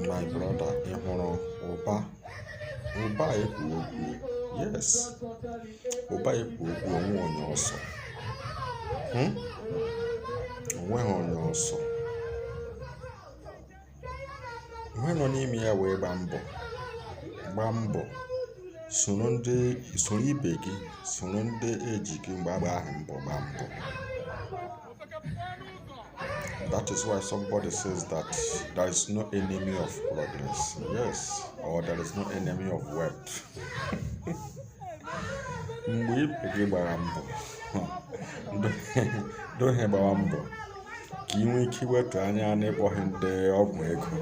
My brother, ị hụrụ ụba ụba ekwu okwu? Yes, ụba ekwu okwu onwe onye ọsọ. Hmm? Onweghị onye ọsọ. Onwe nọ n'ime ya wee gbaa mbọ, gbaa mbọ, soro ndị, soro ibe gị, soro ndị eji gị mgbe agba ahụ mbọ, gbaa mbọ. That is why somebody says that there is no enemy of progress. Yes, or there is no enemy of wealth. Mgbe ibe gị gbara mbọ, dohe gbawa mbọ ka ị nwee ike iwetu anya n'ịkpọghị ndị ọgwụ ego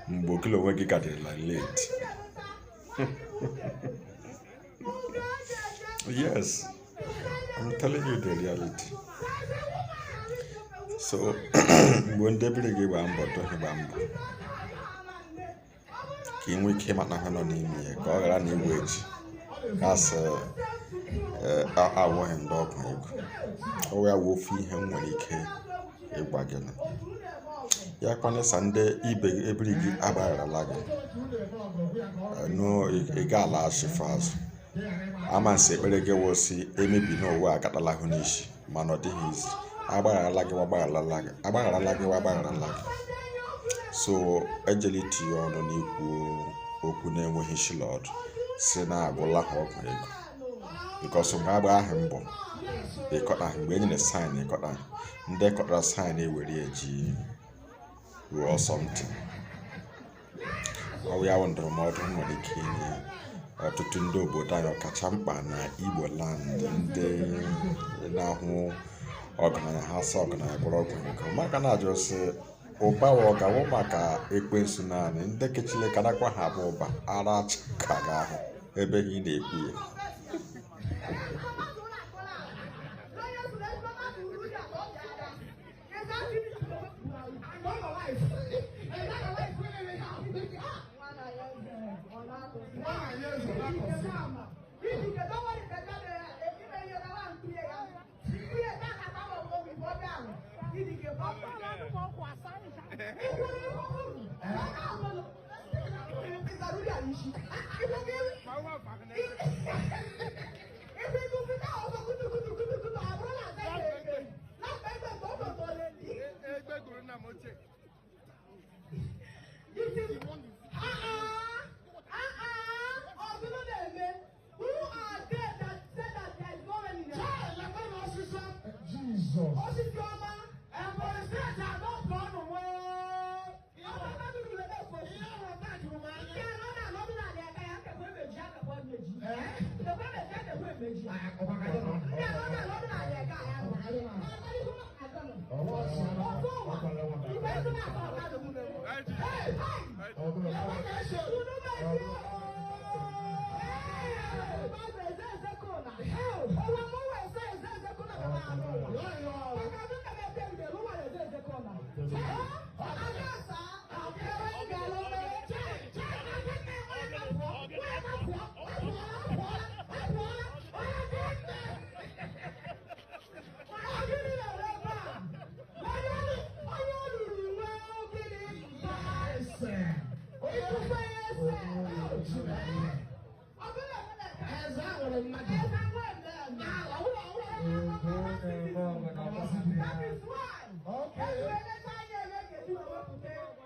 mgbe gị onwe gị gadịrịla late. Yes, I'm telling you the reality. So mgbe ndị ebiri gị gbaa mbọ, dohe gbaa mbọ ka ị nwee ike ịmata ha nọ n'ime ya, ka ọ ghara na iwe eji kasị awụghị ndị ọgwụ ego. Ọ ya wụ ofu ihe m nwere ike ịgwa gị na ya kwanịsa ndị ibe gị ebiri gị agbagharala gị no, ị ga-alaghachife azụ. Ama nsị ekpere gị wụsị emebi n'ụwa agatala hụ n'isi, mana ọ dịghị izi. Agbagharala gị, agbagharala gị, agbagharala gị, agbagharala gị. So ejela itinye ọnụ n'ikwu okwu na-enweghị isi na ọdụ si na-agwụla ha ọgwụ ego, because mgbe agba ahụ mbọ ịkọta, mgbe e nyere sign ịkọta, ndị kọtara sign ewere eji ruo something. Ọ ya bụ ndụrụmọdụ m nwere ike inye ọtụtụ ndị obodo anyị, ọkacha mkpa na Igbo land, ndị na-ahụ ọgaranya ha sị ọgaranya gwọrọ ọgwụ ego, maka na ajụ sị ụba wa ọ ga-awụ maka ekwensu naanị ndị kechile karakwa ha bụ ụba ara ka ga-ahụ ebe ị na-ekwu ya.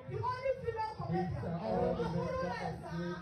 The only female comedian.